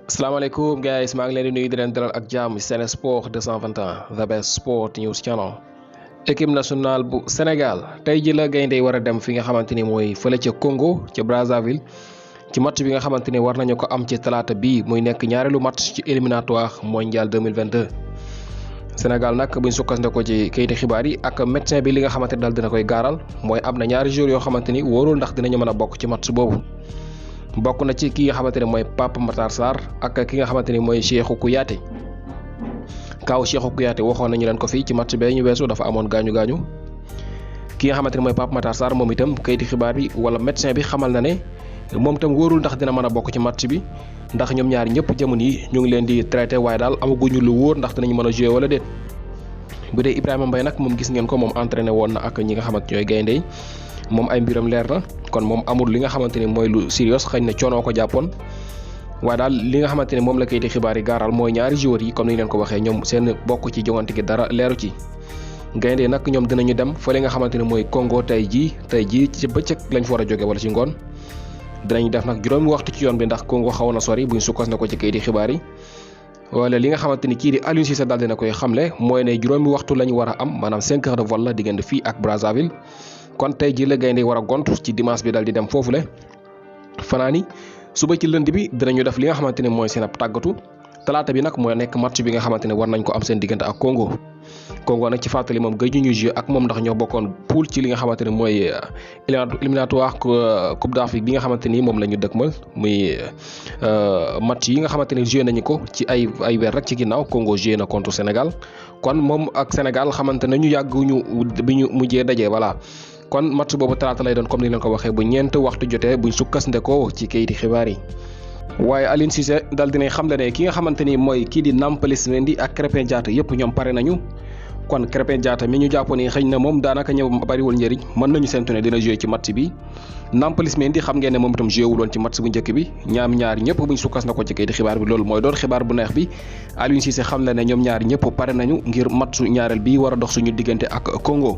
Assalamualaikum guys, maa ngi leen di nuyu di leen dalal ak jàmm Sen Sport 221 the best sport news channel. Équipe nationale bu Sénégal tey ji la gaynde war a dem fi nga xamante ni mooy fële ca Congo ca Brazzaville ci match bi nga xamante ni war nañu ko am ci talaata bii muy nekk ñaareelu match ci éliminatoire mondial 2022. Sénégal nag buñ sukkandikoo ci kayiti xibaar yi ak médecin bi li nga xamante ni daal dina koy gaaral mooy am na ñaari joueurs yoo xamante ni wóorul ndax dinañu mën a bokk ci match boobu. bokk na ci ki nga xamante ne mooy Pape Matar Sarr ak ki nga xamante ni mooy Cheikhou Kouyaté Cheikhou Kouyaté waxoon nañu leen ko fii ci match bee ñu weesu dafa amoon gaañu ki nga xamante ne mooy Pape Matar Sarr moom itam kayiti xibaar yi wala médecin bi xamal na ne moom itam wóorul ndax dina mën a bokk ci match bi ndax ñoom ñaar ñëpp jamono yi ñu ngi leen di traité waaye daal amaguñu lu wóor ndax dinañu mën a jouer wala déet. bu dee Ibrahima Mbaye nag moom gis ngeen ko moom entraîné woon na ak ñi nga xamante ñooy gaynde yi moom ay mbiram leer na kon moom amul li nga xamante ni mooy lu sérieux xëy na coono ko jàppoon waaye daal li nga xamante ni moom la kayiti xibaar yi gaaral mooy ñaari joueurs yi comme ni leen ko waxee ñoom seen bokk ci jongante gi dara leeru ci. gaynde nag ñoom dinañu dem fële nga xamante ni mooy Congo tey jii ci bëccëg lañ fa war a jóge wala ci ngoon dinañu def nag juróomi waxtu ci yoon bi ndax Congo xaw na sori buñ sukkandiku ci kayiti xibaar yi. wala li nga xamante ni kii di Aliou Cissé daal dina koy xamle mooy ne juróomi waxtu lañ war a am maanaam 5 heures de vol la diggante fii ak Brazzaville. kon tey ji la gaynde war a gont ci dimanche bi dal di dem foofule fanaani suba ci lënd bi dinañu def li nga xamante ne mooy seen ab tàggatu talaata bi nag mooy nekk match bi nga xamante ne war nañ ko am seen diggante ak Congo nag ci fàttali moom gëj ñu joué ak moom ndax ñoo bokkoon poule ci li nga xamante ne mooy éliminatoire coupe d'Afrique bi nga xamante ni moom la ñu dëkkmal muy match yi nga xamante ne joué nañu ko ci ay weer rek ci ginnaaw Congo joué na contre Sénégal kon moom ak Sénégal xamante nañu yàgg ñu bi ñu mujjee dajee voilà. kon match boobu talaata lay doon comme ni leen ko waxee bu ñeent waxtu jotee buñ sukkandikoo ci kayiti xibaar yi. waaye Aliou Cissé dal dinay xam le ne ki nga xamante ni mooy kii di Nampalys Mendy ak Krépin Diatta yëpp ñoom pare nañu kon Krépin Diatta mi ñu jàpp ni xëy na moom daanaka ñëw bariwul njëriñ mën nañu séntu ne dina joué ci match bi. Nampalys Mendy xam ngeen ne moom itam joué wul woon ci match bu njëkk bi ñaar ñëpp buñ sukkandikoo ci kayiti xibaar bi loolu mooy doon xibaar bu neex bi Aliou Cissé xam le ne ñoom ñaar ñëpp pare nañu ngir match ñaareel bi war a dox suñu diggante ak Congo.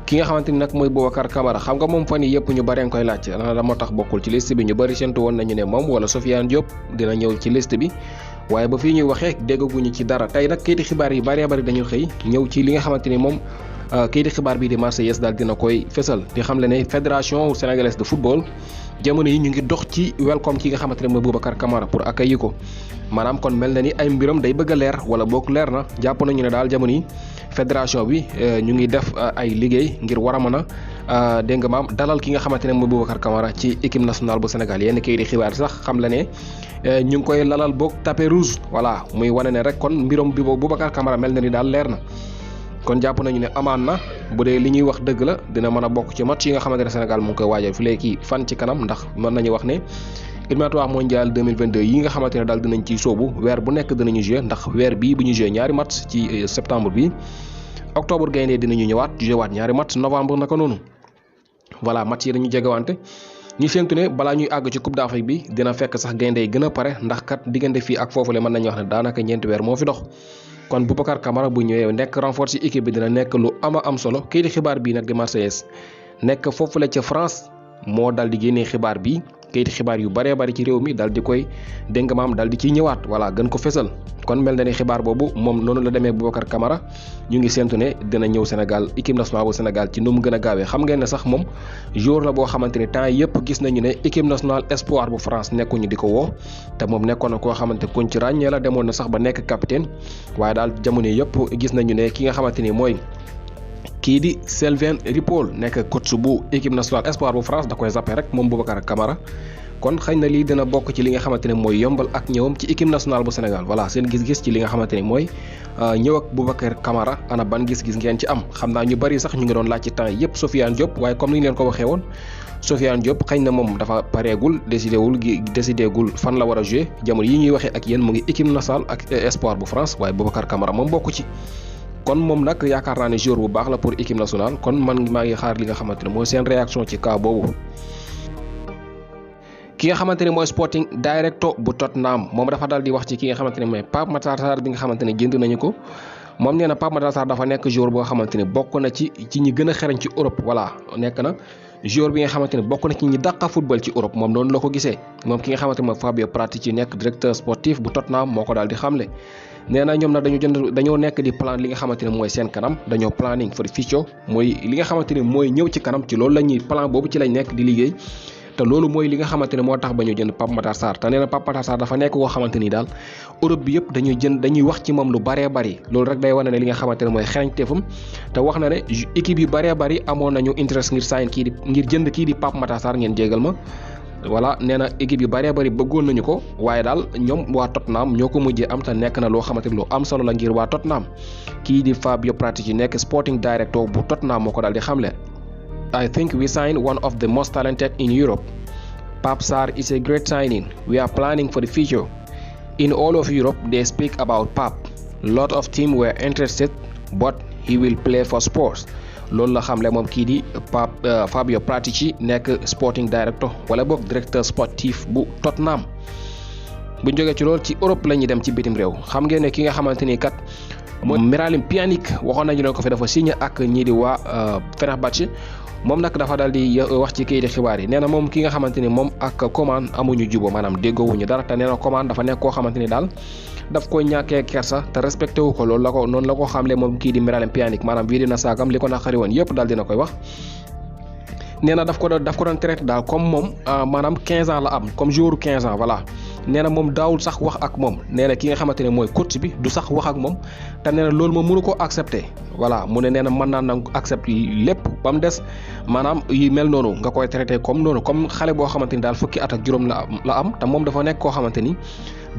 ki nga xamante ni nag mooy Boubacar Kamara xam nga moom fan yi yëpp ñu bari nga koy laajte la moo tax bokkul ci liste bi ñu bari séntu woon nañu ne moom wala Sofiane Diop dina ñëw ci liste bi waaye ba fii ñuy waxee déggaguñu ci dara tey nag kayiti xibaar yi bari dañu xëy ñëw ci li nga xamante ni moom kayiti xibaar bii di Marseillaise daal dina koy fësal di xam le ne fédération sénégalaise de football jamono yi ñu ngi dox ci welcome ki nga xamante ne mooy Boubacar Kamara pour accueillir ko maanaam kon mel na ni ay mbiram day bëgg a leer wala boog leer na jàpp nañu ne daal jamono yi fédération bi ñu ngi def ay liggéey ngir war a mën a dégg nga maam dalal ki nga xamante ne mooy Boubacar Kamara ci équipe nationale bu Sénégal yenn kayiti xibaar sax xam la ne ñu ngi koy lalal boog tapis rouge voilà muy wane ne rek kon mbiram bi Boubacar Kamara mel na ni daal leer na. kon jàpp nañu ne amaan na bu dee li ñuy wax dëgg la dina mën a bokk ci match yi nga xamante ne Sénégal mu ngi koy waajal fi léegi fan ci kanam ndax mën nañu wax ne éliminatoire mondial 2022 yi nga xamante ne daal dinañ ciy sóobu weer bu nekk dinañu jouer ndax weer bii bu ñu jouer ñaari match ci septembre bi octobre gaynde dinañu ñëwaat jouer waat ñaari match novembre naka noonu voilà match yi dañu jegewante ñu séntu ne balaa ñuy àgg ci coupe d'Afrique bi dina fekk sax gaynde yi gën a pare ndax kat diggante fii ak foofule mën nañu wax ne daanaka ñeenti weer moo fi dox kon Boubacar Kamara bu ñëwee nekk renfort ci équipe bi dina nekk lu am solo kayiti xibaar bii nag di Marseillaise nekk foofule ca France moo dal di génnee xibaar bi kayiti xibaar yu bari ci réew mi dal di koy dégg nga maam dal di ciy ñëwaat voilà gën ko fesal kon mel na ni xibaar boobu moom noonu la demee Boubacar Kamara ñu ngi séntu ne dina ñëw Sénégal équipe nationale bu Sénégal ci nu mu gën a gaawee xam ngeen ne sax moom joueur la boo xamante ni temps yëpp gis nañu ne équipe nationale espoir bu France nekkuñu di ko woo te moom nekkoon na koo xamante kuñ ci ràññee la demoon na sax ba nekk capitaine waaye daal jamono yëpp gis nañu ne ki nga xamante ni mooy kii di Sylvain Ripoll nekk coach bu équipe nationale espoir bu France da koy zappé rek moom Boubacar Kamara kon xëy na lii dina bokk ci li nga xamante ne mooy yombal ak ñëwam ci équipe nationale bu Sénégal voilà seen gis-gis ci li nga xamante ni mooy ñëw ak Boubacar Kamara ana ban gis-gis ngeen ci am xam naa ñu bari sax ñu ngi doon laaj ci temps yëpp Sofiane Diop waaye comme ni ñu leen ko waxee woon Sofiane Diop xëy na moom dafa pareegul décidé gul fan la war a jouer jamono yi ñuy waxee ak yéen mu ngi équipe nationale ak espoir bu France waaye Boubacar Kamara moom bokk ci. kon moom nag yaakaar naa ne joueur bu baax la pour équipe nationale kon man maa ngi xaar li nga xamante ne mooy seen réaction ci cas boobu. ki nga xamante ne mooy Sporting Director bu Tottenham moom dafa dal di wax ci ki nga xamante ne mooy Pape Matar Sarr bi nga xamante ne jënd nañu ko moom nee na Pape Matar Sarr dafa nekk joueur boo xamante ni bokk na ci ñi gën a xereñ ci Europe voilà nekk na joueur bi nga xamante ni bokk na ci ñi dàqa football ci Europe moom noonu la ko gisee moom ki nga xamante ni mooy Fabio Paratici nekk directeur sportif bu Tottenham moo ko daal di xamle. nee na ñoom nag dañoo nekk di plan li nga xamante ne mooy seen kanam dañoo planning for the future mooy li nga xamante ne mooy ñëw ci kanam ci loolu la ñuy plan boobu ci lañ nekk di liggéey te loolu mooy li nga xamante ne moo tax ba ñu jënd Pape Matar Sarr te nee na Pape Matar Sarr dafa nekk koo xamante ni daal Europe bi yëpp dañuy wax ci moom lu bëree bëri loolu rek day wane ne li nga xamante ne mooy xarañteefam te wax na ne équipe yu bëree bëri amoon nañu interest ngir sign ngir jënd kii di Pape Matar Sarr ngeen jégal ma. voilà nee na équipe yu bëree bëri bëggoon nañu ko waaye daal ñoom waa Tottenham ñoo ko mujjee am te nekk na loo xamante ni lu am solo la ngir waa Tottenham kii di Fabio Paratici nekk sporting director bu Tottenham moo ko daal di xamle. I think we signed one of the most talented in Europe. Pape Sarr is a great signing. We are planning for the future. In all of Europe, they speak about Pape. Lot of teams were interested, but he will play for Spurs. loolu la xamle moom kii di Fabio Paratici nekk sporting director wala boog directeur sportif bu Tottenham. bu ñu jógee ci loolu ci Europe la ñuy dem ci bitim réew xam ngeen ne ki nga xamante ni kat mooy Miralem Pjanic waxoon nañu leen ko fi dafa signé ak ñii di waa Fenerbahçe moom nag dafa daal di wax ci kayiti xibaar yi nee na moom ki nga xamante ni moom ak Coman amuñu jubóo maanaam déggoowuñu dara te nee na Coman dafa nekk koo xamante ni daal daf ko ñàkkee kersa te respecté wu ko loolu la ko noonu la ko xamle moom kii di Miralem Pjanic maanaam bii dina saagam li ko naqari woon yëpp daal dina koy wax. nee na daf ko doon traité daal comme moom maanaam 15 ans la am comme joueur 15 ans voilà nee na moom daawul sax wax ak moom nee na ki nga xamante ne mooy coach bi du sax wax ak moom te nee na loolu moom mënu ko accepté voilà mu ne nee na mën naa nangu accepté lépp ba mu des maanaam yi mel noonu nga koy traité comme noonu comme xale boo xamante ni daal fukki at ak juróom la am te moom dafa nekk koo xamante ni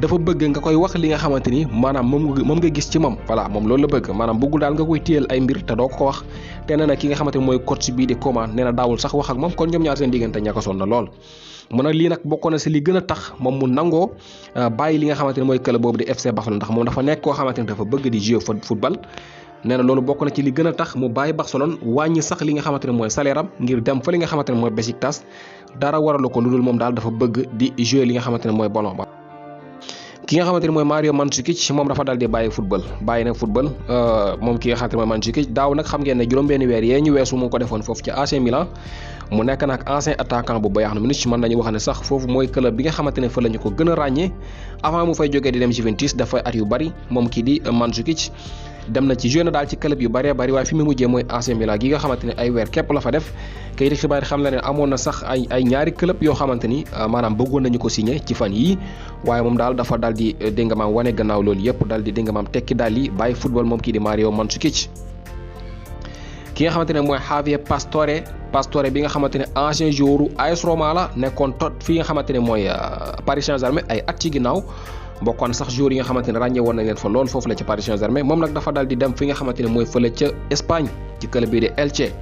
dafa bëgg nga koy wax li nga xamante ni maanaam moom nga gis ci moom voilà moom loolu la bëgg maanaam bëggul daal nga koy téyel ay mbir te doo ko wax te nee na ki nga xamante ni mooy coach bii di Coman nee na daawul sax wax ak moom kon ñoom ñaar seen diggante ñàkkasoon na lool. mu nag lii nag bokkoon na si li gën a tax moom mu nangoo bàyyi li nga xamante ni mooy club boobu di FC Barcelone ndax moom dafa nekk koo xamante ni dafa bëgg di jouer football. nee na loolu bokk na ci li gën a tax mu bàyyi Barcelone wàññi sax li nga xamante ne mooy salaire am ngir dem fa li nga xamante ne mooy Besiktas dara waralu ko lu dul moom daal dafa bëgg di jouer li nga xamante ne mooy ballon ba. ki nga xamante ne mooy Mario Mandzukic moom dafa daal di bàyyi na football moom ki nga xamante ne mooy Mandzukic daaw nag xam ngeen ne juróom-benni weer yee ñu weesu mu ko defoon foofu ci AC Milan mu nekk nag ancien attaquant bu Bayern Munich mën nañu wax ne sax foofu mooy club bi nga xamante ne fa la ñu ko gën a ràññee avant mu fay jógee di dem Juventus dafay at yu bari moom kii di Mandzukic dem na ci joué na daal ci club yu bëree bëri waaye fi mu mujjee mooy AC Milan gi nga xamante ne ay weer képp la fa def kayiti xibaar yi xam na ne amoon na sax ay ñaari club yoo xamante ni maanaam bëggoon nañu ko signé ci fan yii waaye moom daal dafa daal di dégg nga maam wane gannaaw loolu yëpp daal di dégg nga maam tekki daal di bàyyi football moom kii di Mario Mandzukic. ki nga xamante ne mooy Javier Pastore bi nga xamante ne ancien joueur AS Roma la nekkoon fi nga xamante ne mooy Paris Saint-Germain ay at ci ginnaaw. bokkoon sax joueurs yi nga xamante ne ràññee woon nañ leen fa lool foofu la ci Paris Saint-Germain moom nag dafa daal di dem fi nga xamante ne mooy fële ca Espagne ci club bi di Elche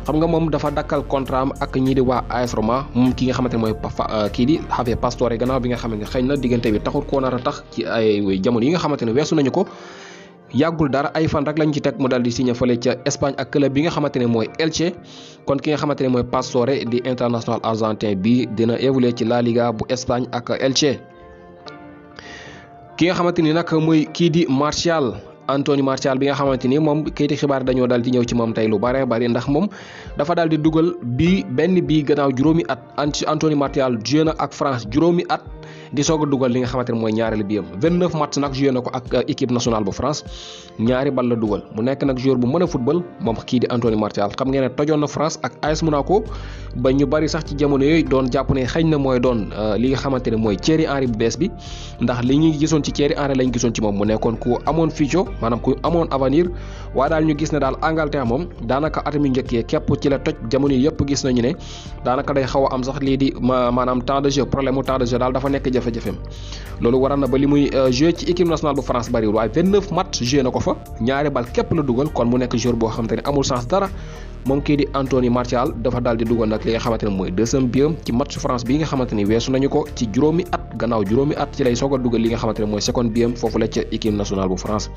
xam nga moom dafa dakkal contrat am ak ñii di waa AS Roma moom ki nga xamante ne mooy kii di Javier Pastore gannaaw bi nga xamante ne xëy na diggante bi taxul koo nar a tax ci ay jamono yi nga xamante ne weesu nañu ko yàggul dara ay fan rek lañ ci teg mu daal di signé fële ca Espagne ak club bi nga xamante ne mooy Elche kon ki nga xamante ne mooy Pastore di international argentin bi dina évoluer ci La Liga bu Espagne ak Elche. ki nga xamante ni nag muy kii di Anthony Martial bi nga xamante ni moom kayiti xibaar dañoo daal di ñëw ci moom tey lu bare bari ndax moom dafa daal di dugal benn bii gannaaw juróomi at Anthony Martial joué na ak France juróomi at di soog a dugal li nga xamante ne mooy ñaareelu biyam 29 match nag joué na ko ak équipe nationale bu France ñaari bal la dugal mu nekk nag joueur bu mën a football moom kii di Anthony Martial xam ngeen ne tojoon na France ak AS Monaco ba ñu bari sax ci jamono yooyu doon jàpp ne xëy na mooy doon li nga xamante ne mooy Thierry Henry bu bees bi ndax li ñuy gisoon ci Thierry Henry lañ gisoon ci moom mu nekkoon ku amoon futur maanaam ku amoon avenir waaye daal ñu gis ne daal Angleterre moom daanaka at mi njëkkee képp ci la toj jamono yi yëpp gis nañu ne daanaka day xaw a am sax lii di maanaam temps de jeu problème mu temps de jeu daal dafa nekk jafe-jafeem loolu waral na ba li muy joué ci équipe nationale bu France bariwul waaye 29 match joué na ko fa ñaari bal képp la dugal kon mu nekk joueur boo xamante ne amul chance dara moom kii di Anthony Martial dafa daal di dugal nag li nga xamante ne mooy deuxième biam ci match France bi nga xamante ni weesu nañu ko ci juróomi at gannaaw juróomi at ci lay soog a dugal li nga xamante ne mooy second biam foofu la ca équipe nationale bu France